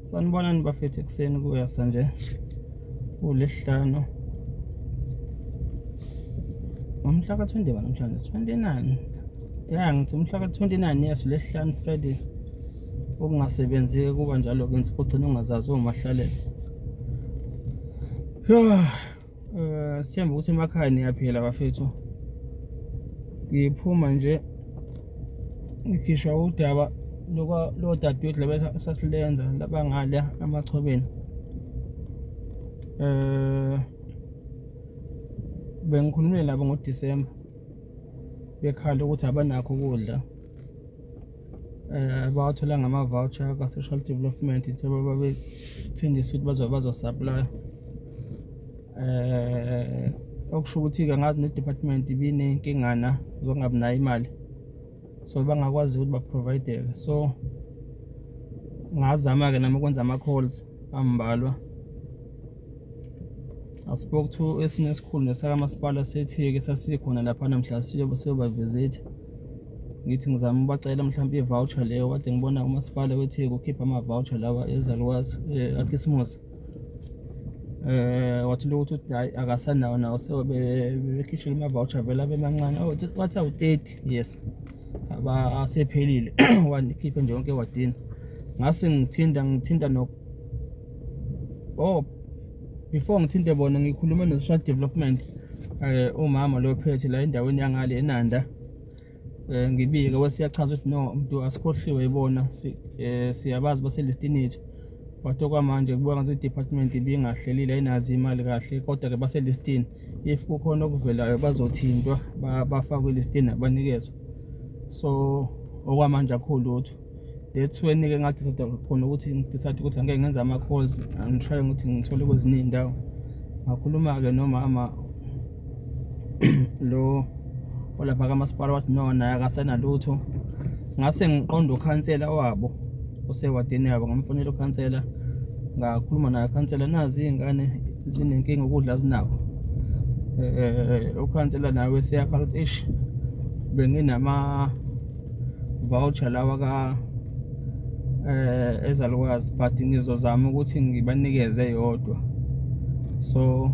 Sanibonani bafethu, ekuseni kuyasa nje, kuLwesihlanu ngomhla ka-20 ba namhlanje 29. Ya, ngithi umhla ka-29, yes, uLwesihlanu, Friday. Okungasebenzi kuba njalo-ke, ugcina ungazazi uwumahlalela. Sithemba ukuthi emakhaya niyaphila bafethu. Ngiphuma nje ngikhishwa udaba lodadewethu laba esasilenza labangale emachobeni. Bengikhulumile nabo ngoDisemba bekhala ukuthi abanakho ukudla. Bawathola ngama-voucher ka-social development njengoba babethembisa ukuthi bazobe bazo-supply-a. Okusho ukuthi-ke angazi ne-department ibinenkingana zokungabi nayo imali, so bangakwazi ukuthi ba-provide-eke. So ngazama-ke nami ukwenza ama-calls ambalwa. I spoke to esinye esikhulu nesakamasipala seTheku sasikhona laphana mhla siyoba-visit-a. Ngithi ngizama ukubacela mhlawumpe i-voucher leyo, kade ngibona umasipala weTheku ukhipha ama-voucher lawa ezalukazi kakhisimusi. Wathi ukuthi uthi hhayi, akasanawo nawo, sebekhishile ama-voucher vele abe mancane. Oh, wathi awu-30, yes, asephelile, wanikhiphe nje yonke ewadini. Ngase ngithinta no, oh, before ngithinte bona ngikhulume no-social development, umama lo phethe la endaweni yangale eNanda. Ngibike wesiyachaza ukuthi no, umuntu asikhohliwe ibona, siyabazi baselistini yethu, but okwamanje kubuka ngathi i-department ibingahlelile, ayinazo imali kahle, kodwa-ke baselistini. If kukhona okuvelayo bazothintwa, bafakwe elistini, abanikezwe. So okwamanje akukho lutho. That's when-ke nga-decide khona ukuthi ngi-decide ukuthi angeke ngenze ama-calls. I'm trying ukuthi ngithole kwezinye iy'ndawo. Ngakhuluma-ke nomama lo olapha kamasipala, wathi no, naye akasenalutho. Ngase ngiqonda ukhansela wabo osewadini yabo, ngamfonela ukhansela, ngakhuluma naye, ukhansela, nazi iy'ngane zinenkinga, ukudla azinakho. Ukhansela nawe seyakhala ukuthi eish, benginama voucher lawa ka ezalukwazi, but ngizozama ukuthi ngibanikeze yodwa. So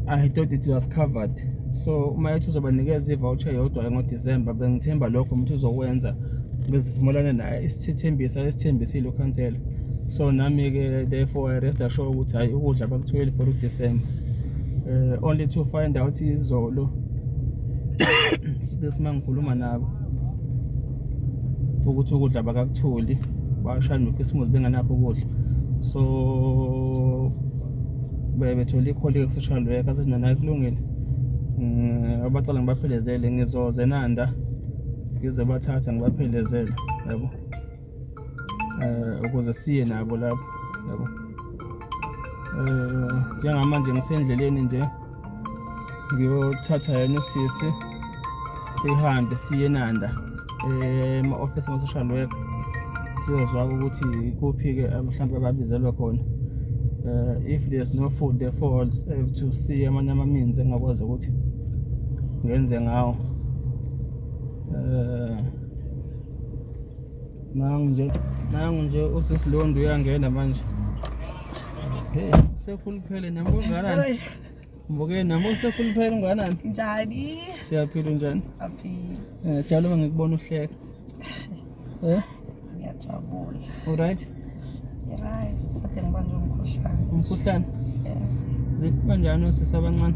I thought it was covered. So uma ethi uzobanikeza i-voucher yodwa ngoDisemba, bengithemba lokho ukuthi uzokwenza ngezivumelwane naye isithembiso esithembisile ukhansela. So nami-ke therefore I rest assured ukuthi hhayi, ukudla bakutholile for uDisemba, only to find out izolo this uma ngikhuluma nabo ukuthi ukudla bakakutholi, bashaya nokhisimusi benganakho ukudla. So bebethola i-call ku-social worker, athi nana kulungile, abacala ngibaphelezele, ngizoze nanda ngizobathatha ngibaphelezele, yabo, ukuze siye nabo lapho, yabo. Njengamanje ngisendleleni nje, ngiyothatha yena usisi, sihambe siye eNanda ema-office ama-social worker, siyozwa ukuthi kuphi-ke mhlawumbe ababizelwe khona. If there's no food, therefore I have to see amanye ama-means engakwazi ukuthi ngenze ngawo. Nangu nje, nangu nje usisi Londi uyangena manje. Hey, sekhuluphele nami, unganani? Mbukeni nami, usekhuluphele, unganani? Njani? Siyaphila, unjani? Aphila. Jalo uma ngikubona uhleka. Ngiyajabula. Alright. Right, sade ngibanjwe umkhuhlane. Umkhuhlane? Yeah. Banjani osisi abancane?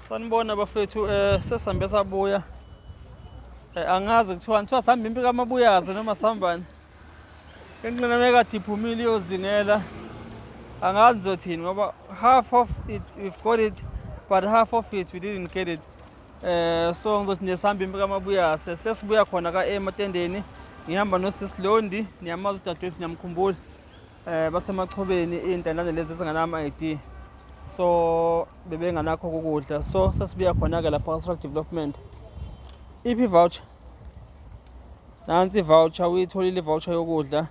Sanibona bafethu, sesambe sabuya. Angazi kuthiwa sihamba impi kaMabuyaze noma sihambani. Enqina mekade iphumile iyozingela. Angazi ngizothini ngoba half of it we've got it, but half of it we didn't get it. So ngizothi nje sihamba impi kaMabuyase. Sesibuya khona ka ematendeni. Ngihamba nosisi Londi, niyamazi udadewethu, niyamkhumbula. Basemachobeni, iy'ntandane lezi ezinganama ID. So bebenganakho ukudla. So sesibuya khona ke lapha ka-social development. Iphi voucher? Nansi voucher, uyitholile voucher yokudla.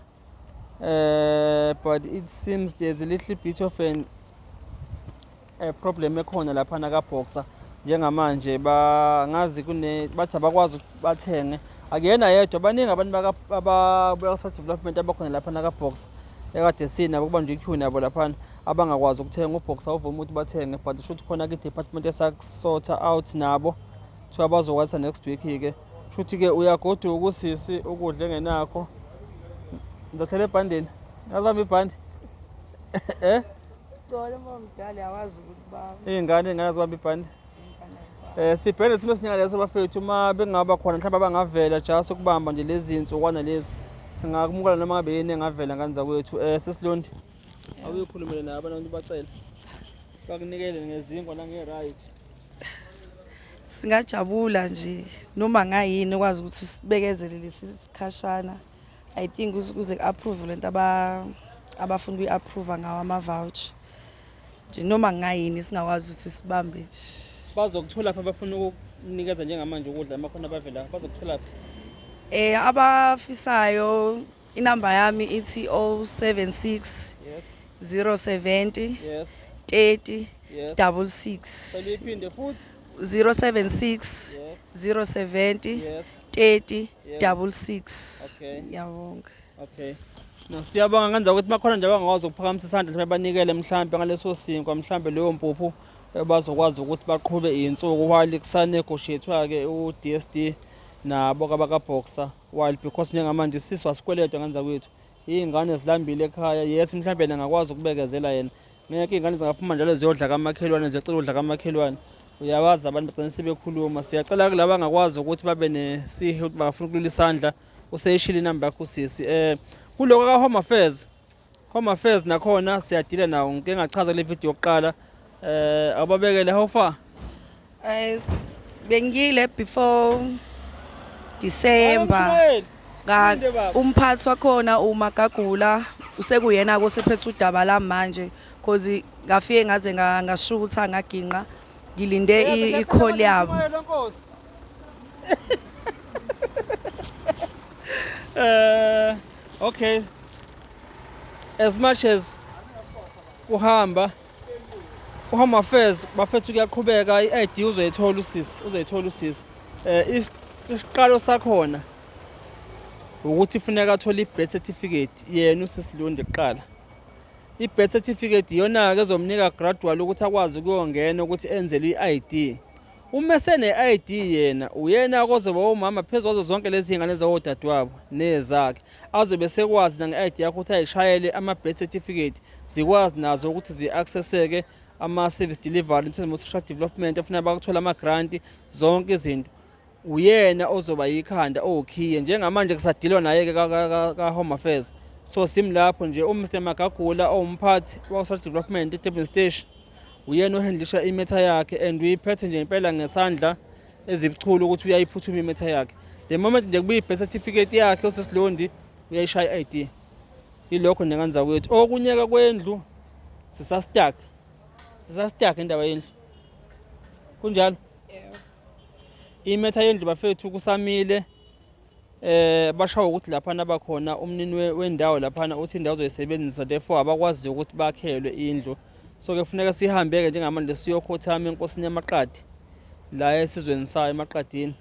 But it seems there's a little bit of an a problem ekhona laphana ka-Boxer. Njengamanje bangazi kune bathi abakwazi ukuthi bathenge. Akuyena yedwa, baningi abantu ababuya ka development abakhona lapha naka Boxer ekade sinabo kubanjwe i-queue nabo laphana abangakwazi ukuthenga. UBoxer awuvumi ukuthi bathenge, but shuthi khona ke-department esaku-sort-a out nabo, kuthiwa bazokwazisa next week-ke. Shuthi-ke uyagoduka usisi ukudla engenakho. Ngizothela ebhandeni, ngazibamba ibhande eh. Gcole uma umdala yawazi ukuthi ba Iy'ngane iy'ngane zibamba ibhande. Sibheke isimo esinjengaleso bafethu, uma bengaba khona mhlawumbe abangavela just ukubamba nje lezi nsukwana lezi, singakumukela noma ngabe yini engavela ngane zakwethu. Sisilondi, awuyikhulumele nabo abantu bacele bakunikele ngezinkwa nange-rice. Singajabula nje noma ngayini ukwazi ukuthi sibekezele lesi sikhashana. I think kuze ku-approve lento abafuna ukuyi-approve ngawo ama-voucher. Nje noma ngayini singakwazi ukuthi sibambe nje. Bazokuthola phi abafuna ukukunikeza njengamanje ukudla amakhona abavela, bazokuthola phi? Abafisayo inamba yami ithi 076 Yes. 070 Yes. 30 Yes. 66. Seliphinde futhi. 076 Yes. 070 Yes. 30 Yebo. 66. Okay. Ngiyabonga. Okay. No, siyabonga ngenza ukuthi bakhona nje abangakwazi ukuphakamisa isandla mhlawumbe banikele mhlawumbe ngaleso sinkwa, mhlawumbe leyo mpuphu, bazokwazi ukuthi baqhube iy'nsuku while kusanegotiate-wa-ke u-DSD nabo kabaka-Boxer, while because njengamanje isisu asikweletwa ngenza kwethu. Iy'ngane zilambile ekhaya. Yes, mhlawumbe yena angakwazi ukubekezela yena. Ngeke iy'ngane zingaphuma njalo ziyodla kamakhelwane, ziyocela ukudla kamakhelwane. Uyawazi abantu bagcina sebekhuluma. Siyacela kulaba abangakwazi ukuthi babe nesihe ukuthi bangafuna ukulula isandla, useyishilo inamba yakho usisi. Kuloko ka Home Affairs, Home Affairs nakhona siyadila nawo. Ngike ngachaza kule video yokuqala. Awubabekele how far? Bengile before December. Ka umphathi wakhona uMagagula usekuyena kosephethe udaba la manje, cause ngafike ngaze ngashutha ngaginqa ngilinde i-call yabo. Okay. As much as kuhamba uHome Affairs bafethu kuyaqhubeka, i-ID uzoyithola usisi, uzoyithola usisi. Isiqalo sakhona ukuthi funeka athole i-birth certificate yena usisi Lundi kuqala. I-birth certificate iyona-ke ezomnika gradual ukuthi akwazi ukuyongena ukuthi enzele i-ID. Uma esene-ID yena uyena ozoba umama phezu kwazo zonke lezi zingane zawodadewabo nezakhe, azobe sekwazi nange-ID yakho ukuthi ayishayele ama-birth certificate, zikwazi nazo ukuthi zi-accesseke ama-service delivery in terms of social development, afuna bakuthola ama-grant, zonke izinto. Uyena ozoba yikhanda owukhiye. Njengamanje kusadilwa naye-ke ka-Home Affairs, so simlapho nje uMr Magagula owumphathi wa-social development eDurban Station, uyena ohandlisha i-matter yakhe and uyiphethe nje impela ngesandla ezibuchulu ukuthi uyayiphuthuma i-matter yakhe. The moment nje kubuya i-birth certificate yakhe usisilondi uyayishaya i-ID. Yilokho nje nganza kwethu. Okunyeka kwendlu sisastuck, sisastuck indaba yendlu. Kunjalo? Yebo. I-matter yendlu bafethu kusamile. Bashawa ukuthi laphana bakhona umnini wendawo laphana uthi indawo uzoyisebenzisa, therefore abakwazi ukuthi bakhelwe indlu. So ke kufuneka sihambe-ke njengamanje siyokhothama enkosini yamaqadi la esizweni sayo emaqadini,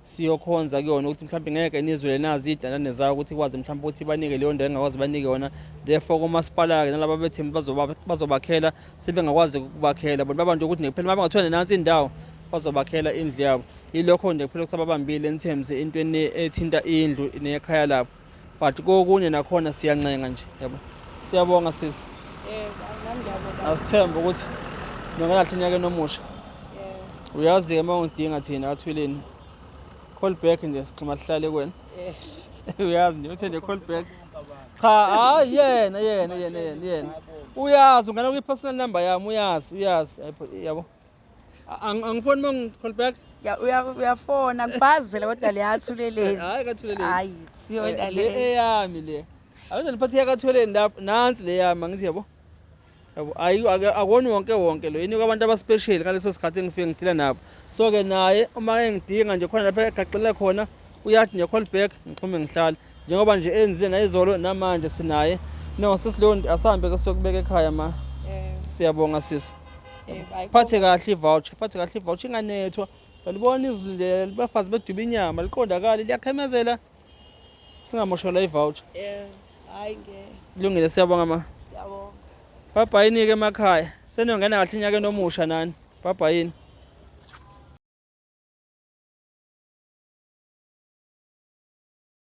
siyokhonza kuyona ukuthi mhlawumbe ngeke nizwele nazi iy'ntandane zayo ukuthi ikwazi mhlawumbe ukuthi banike leyo ndawo engakwazi banike yona. Therefore komasipala-ke nalaba bethemba bazobakhela sebengakwazi ukubakhela bona babantu ukuthi nje kuphela uma bangathola nansi indawo bazobakhela indlu yabo. Yilokho nje kuphela ukuthi ababambile in terms intweni ethinta indlu nekhaya labo, but kokunye nakhona siyancenga nje yabo. Siyabonga sisi. Yebo, nami ngiyabonga. Asithembe ukuthi nongena kahle enyakeni omusha. Yebo. Uyazi-ke uma ungidinga thina athwileni, call back nje sigxuma sihlale kuwena. Uyazi nje uthe nje call back. Cha, hayi yena yena yena yena yena. Uyazi ungena kwi-personal number yami, uyazi uyazi yabo. Angifoni uma ngi-call back. Ya uyafona ngibhazi phela kodwa le yathuleleni. Hayi kathuleleni. Hayi siyona Le le. eyami le. Awuze niphathe yakathuleleni lapho, nansi le yami angithi yabo. Yabo ayi akoni wonke wonke lo, inikwa abantu abaspecial ngaleso sikhathi engifike ngidila nabo. So ke naye uma engidinga nje khona lapha egaxele khona uyathi nje call back ngixhume ngihlale. Njengoba nje enzile nayizolo namanje sinaye. No sisilondi asahambe ke siyokubeka ekhaya ma. Yebo. Siyabonga sisi. Yebo, hhayi. Phathe kahle i-voucher, phathe kahle i-voucher inganethwa. Balibona izulu nje bafazi beduba inyama liqondakali liyakhemezela. Singamoshelwa i-voucher. Yebo, hhayi ngeke. Kulungile siyabonga ma. Siyabonga. Bye bye nike emakhaya. Seniyongena kahle enyakeni omusha nani. Bye bye yini.